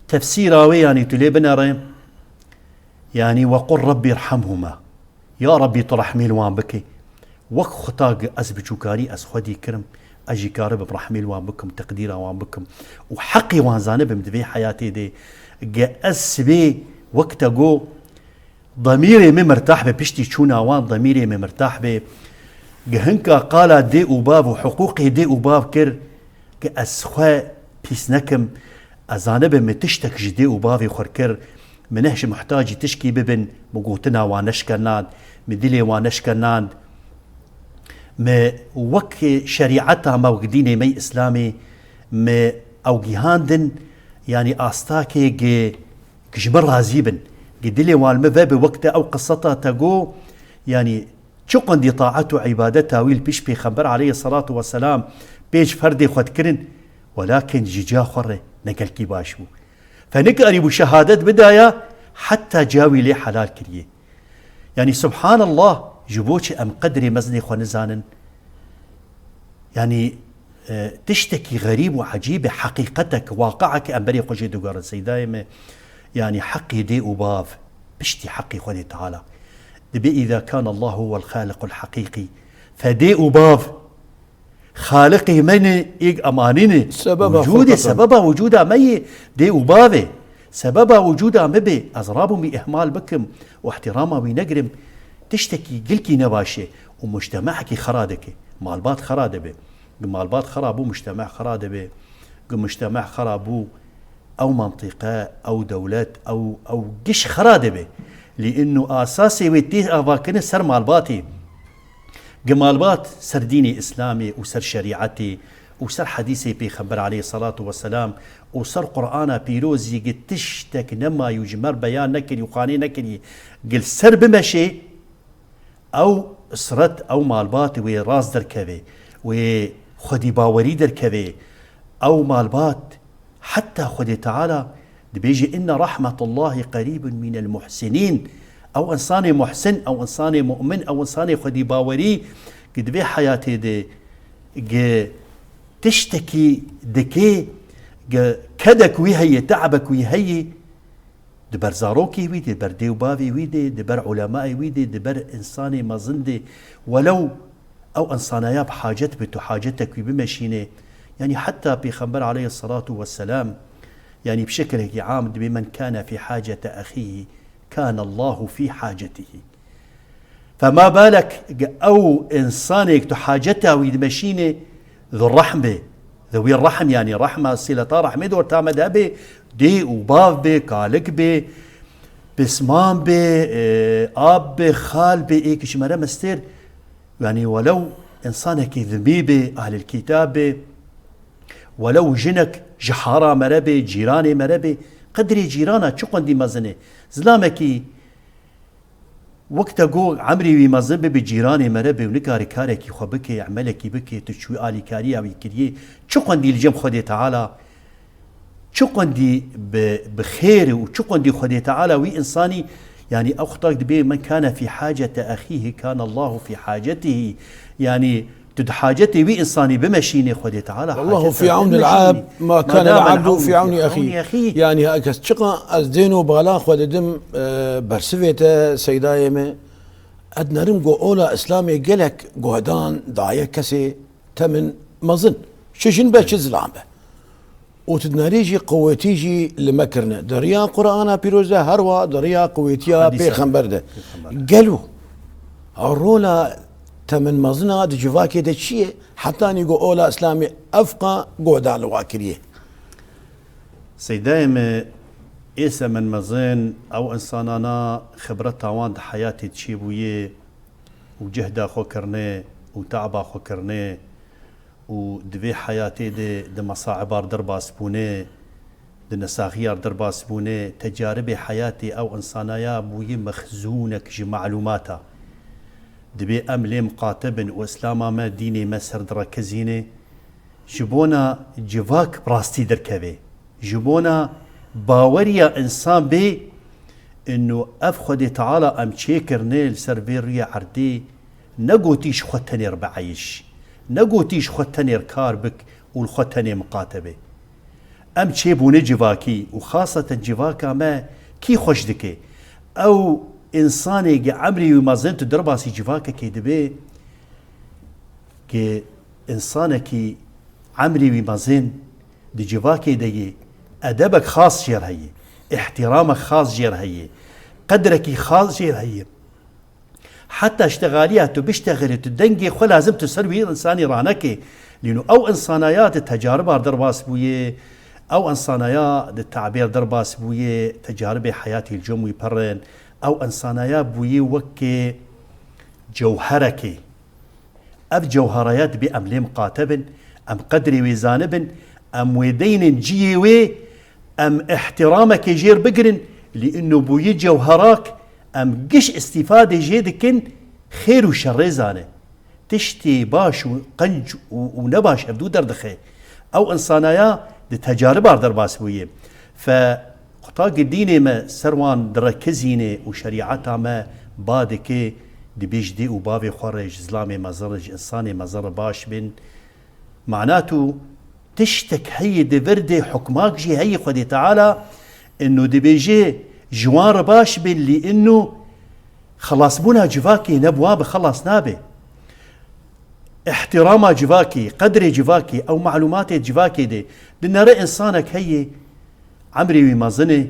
Tefsîra wê, yanî tu lê binere, yanî "Ve qul Rabbi irhamhuma." Ya Rabbî, tu rehmî li wan bike. Wek xwe ta gi ez biçûkarî ez xwedî kirim, ez jî karibim rehmî li wan bikim, teqdîra wan bikim û heqê wan zanibim di vê heyatê de. Gi ez sibê wek te got, demîrê min mirtah be, piştî çûna wan demîrê min mirtah be. Gi hinka qala dê û bav û hiqûqê dê û bav kir, Ke ez xwe pîs nekim, ez zanibim min tiştek ji dê û bavê xwe kir, min neh ji muhtacî tişkî bibin, min gotina wan neşkenand, min dilê wan neşkenand. Min wek şerîeta me, wek dînê me yê Îslamê, min ew gihandin, yanî astakê gi, gi ji min razî bin. Gi dilê wan li min vebe wek te ew qiseta te got, yanî Çi qundî taet û îbadeta wî li pêş Pêxember aleyhisselatu vesselam pêş ferdê xwe dikirin, welakin ji ca xwe re ne gelkî baş bû. Fe nikarîbû şehadet bidaya, heta ca wî lê helal kiriye. Yanî subhanallah, ji bo çi em qedrê mezinê xwe nizanin? Yanî, e, tiştekî xerîb û ecîb e, heqîqetek, waqiek em berê xwe jê digerin seydayê me. Yanî heqê dê û bav, piştî heqê Xwedê Teala. Dibê, "Îza kana Allahu huwel xaliqul heqîqî." Fe dê û bav, Xaliqê me ne, êg emanî ne. Sebeba Wicûdê, xwe sebeba wicûda me yê dê û bav e. Sebeba wicûda me bê, ez rabûm wî ihmal bikim û ihtirama wî negirim. Tiştekî gilkî nebaş e û mujtemehekî xera dike. Malbat xera dibe. Gi malbat xera bû, mujtemeh xera dibe. Gi mujtemeh xera bû, ew mentiqe, ew dewlet, ew, ew giş xera dibe. Lî inu asasê wê tê avakirin ser malbatê. Gi malbat ser dînê Îslamê û ser şerîetê û ser hedîsê Pêxember aleyhisselatu vesselam û ser Qur'ana pîrozî gi tiştek nemayî û ji me re beyan nekirî û qanê nekirî, gi li ser bimeşê, ew isret, ew malbat wê rast derkeve, wê xwedîbawerî derkeve, ew malbat heta Xwedê Teala dibêje, "Inne rahmetullahi qerîbun mînel muhsinîn." Ew însanê muhsin, ew însanê mu'min, ew însanê xwedîbawerî ki di vê heyatê de gi tiştekî dike, gi kedek wî heye, te'bek wî heye, di ber zarokê wî de, di ber dê û bavê wî de, di ber ulemayê wî de, di ber însanê mezin de, welew ew însanaya bi hacet be, tu hacetek wî bimeşîne. Yanî heta Pêxember aleyhisselatu vesselam, yanî bi şekilekî am dibê, "Men kâne fî hacete ehîhî, kâne Allahu fî hacetihî." Fema balek, ew însanêk tu haceta wî dimeşînê, di rehm bê, di wî rehm, yanî rehma, sîleta rehmê di orta me de hebe, dê û bav bê, kalik bê, pisman bê, e, ab bê, xal bê, êk ji me re mistêr, yanî welew însanekî zimî bê, ahlil kîtab bê, welew jinek ji hara me re bê, cîranê me re bê, qedrê cîrana çi qundî mezin e. Zilamekî wek te got, emrê wî mezin be, bi cîranê me re be û nikare karekî xwe bike, emelekî bike, tu çi wî alîkariya wî kiriye, çi qundî li cem Xwedê Teala, çi qundî bi, bi xêr û çi qundî Xwedê Teala wî însanî, yanî ew xutak dibê, "Men kâne fî hacete ehîhî kâne Allahu fî hacetihî." Yanî tu di hacetê wî însanî bimeşînê, Xwedê Teala Wallahu haceta fî te awnil dimeşînî. Ab ma Ma kâne dame el abdu fî awnî ehî. Yanî her kes çiqa ez dên û bala xwe didim, e, bersivê te seydayê me, ez dinerim ku ola Îslamê gelek guhdan daye kesê temin mezin. Çi jin be, çi zilam be. Û tu dinerî jî qewetî jî li me kirine. Di riya Qur'ana Pîroz de, herwa di riya qewetiya Hadîsa. Pêxember de. Pêxember. Gelo rola temin mezina di civakê de çi ye? Hetanî ku ola Îslamê evqa guhda li wa kiriye. Seydayê me, ê semin mezin, ew însanana xibreta wan di heyatê çêbûye û cehda xwe kirine û te'ba xwe kirine û di vê heyatê de di mesaibar derbas bûne, di nesaxiyar derbas bûne, tecaribê heyatê ew însanaya bûye mexzûnek ji malûmata. Dibê em lê miqate bin û Îslama me, dînê me ser direkezîne. Ji bona civak bi rastî derkeve. Ji bona baweriya însan bê, inu ev Xwedê Teala em çêkirine li ser vê rûyê erdê, negotî ji xwe tenê re bieyîş, negotî ji xwe tenê re kar bik û li xwe tenê miqate be. Em çêbûne civakî û xaseten civaka me kî xweş dike? Ew însanê gi emrê wî mezin tu derbasî civakekê dibe, Ki însanekî emrî wî mezin di civakê de yê, edebek xas jêr heye, îhtîramek xas jêr heye, qedrekî xas jêr heye. Heta ştexaliya tu biştexilî, tu dengê xwe lazim tu ser wî însanî ranekê. Lîno ew însanaya di tecaribar derbas bûye, ew însanaya di tabêr derbas bûye, tecaribê heyatî li cem wî pir in, ew însanaya bûye wekê cewherekê. Ev cewheraya dibê em lê miqate bin, em qedrê wê zanibin, em wê deynin cihê wê, em îhtîramekê jêr bigirin, lî ino bûyî cewherak em giş îstîfadê jê dikin, xêr û şerê zane. Tiştê baş û qenc û, û nebaş hevdû derdixe. Ew însanaya di tecaribar derbas bûye. Fe Qutakî dînê me ser wan direkizîne û şerîeta me ba dike, dibê ji dê û bavê xwe re, ji zilamê mezin re, ji însanê mezin re baş bin. Mana tu tiştek heye di vir de, hukmak jî heye Xwedê Teala, ino dibêje ji wan re baş bin, lî ino xelasbûna civakê ne bi wan bi xelas nabe. Îhtîrama civakê, qedrê civakê, ew malûmatê civakê de dinere însanek heye, emrê wî mezin e,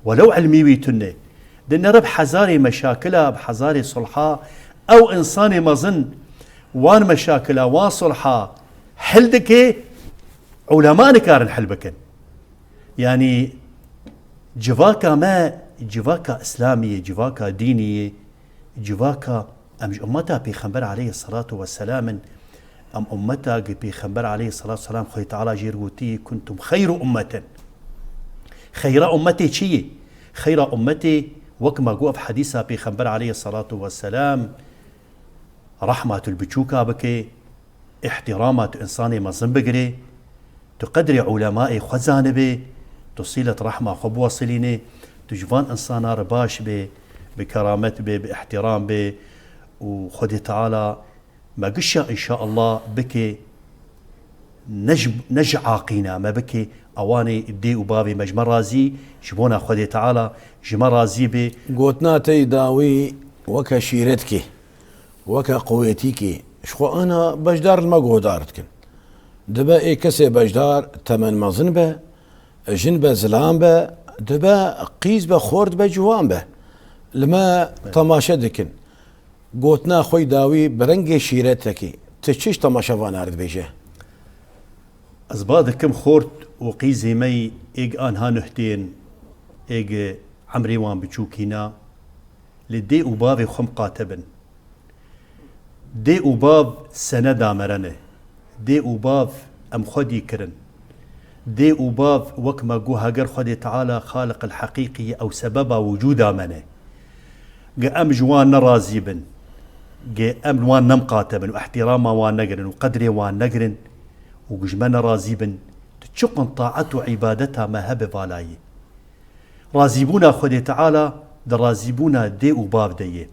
welew ilmî wî tune. Di nere bi hezarê meşakila, bi hezarê sulha, ew insanê mezin wan meşakila, wan sulha hil dike, ulema nikarin hil bikin. Yanî civaka me, civaka Îslamî ye, civaka dînî ye, civaka em ji ummeta Pêxember aleyhisselatu vesselam in. Em ummeta gi Pêxember aleyhisselatu vesselam Xwedê Teala jê re gotî, "Kuntum xeyru ummetin." Xeyra ummetê çi ye? Xeyra ummetê, wek ma got ev hedîsa Pêxember aleyhisselatu vesselam, rehma tu li biçûka bike, îhtîrama tu insanê mezin bigirê, tu qedrê ulemaê xwe zanibê, tu sîlet rehma xwe biwesilînê, tu ji van insana re baş bê, bi keramet bê, bi îhtîram bê û Xwedê Teala me gişa înşaallah bike, ne ji, ne ji aqîna me bike, ewanê dê û bavê me ji me razî, ji bona Xwedê Teala ji me razî bê. Gotina te yî dawî weke şîretkê, weke quwêtîkê, ji xwe ana beşdar li me guhdar dikin. Dibe ê kesê beşdar temen mezin be, jin be zilam be, dibe qîz be, xort be, ciwan be. Li me temaşe dikin. Gotina xwe yî dawî bi rengê şîretekê, tu çi ji temaşevana re dibêje? Ez ba dikim xort û qîzê me yî êg anha nuh tên, êg emrê wan biçûkîna, li dê û bavê xwe miqate bin. Dê û bav seneda mere ne. Dê û bav em xwedî kirin. Dê û bav wek me got heger Xwedê Teala Xaliq el-Heqîqî ye, ew sebeba wicûda me ne. Ge em ji wan nerazî bin, ge em li wan nemiqate bin û îhtîrama wan negirin û qedrê wan negirin û ge ji me nerazî bin, tu çi qund taet û îbadeta me hebe valayî? Razîbûna Xwedê Teala di razîbûna dê û bav de ye.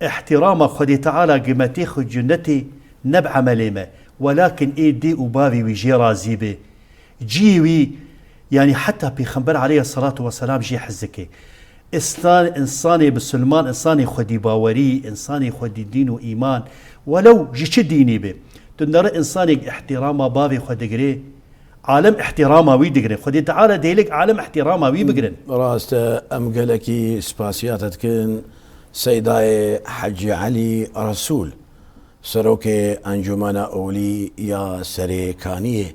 Îhtîrama Xwedê Teala gi me tê xwe cennetê ne bi emelê me, welakin ê dê û bavê wî jê razî be. Cihê wî, yanî heta Pêxember aleyhisselatu vesselam jê hez dike. Îslam, însanê bisilman, însanê xwedî bawerî, însanê xwedî dîn û îman, welew ji çi dînî be. Tu nere însanê îhtîrama bavê xwe digirê, alem îhtîrama wî digirin. Xwedê Teala dêlik alem îhtîrama wî bigirin. Rast e, em gelekî spasiya te dikin Seydayê Hecî Elî Resûl, serokê Encûmena Olî ya Serê Kaniyê.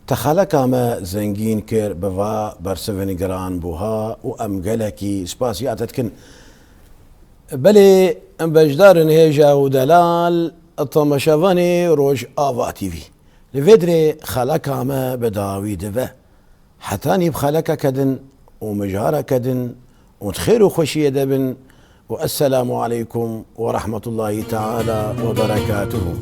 Te xeleka me zengîn kir bi va bersivên giran buha û em gelekî spasiya te dikin. Belê, em beşdarên hêja û delal, temaşevanê Rojava T V. Li vê dirê xeleka me bi dawî dibe. Hetanî bi xelekeke din û mijareke din û di xêr û xweşiyê de bin û esselamu aleykum ve rahmetullahi teala ve berekatuhu.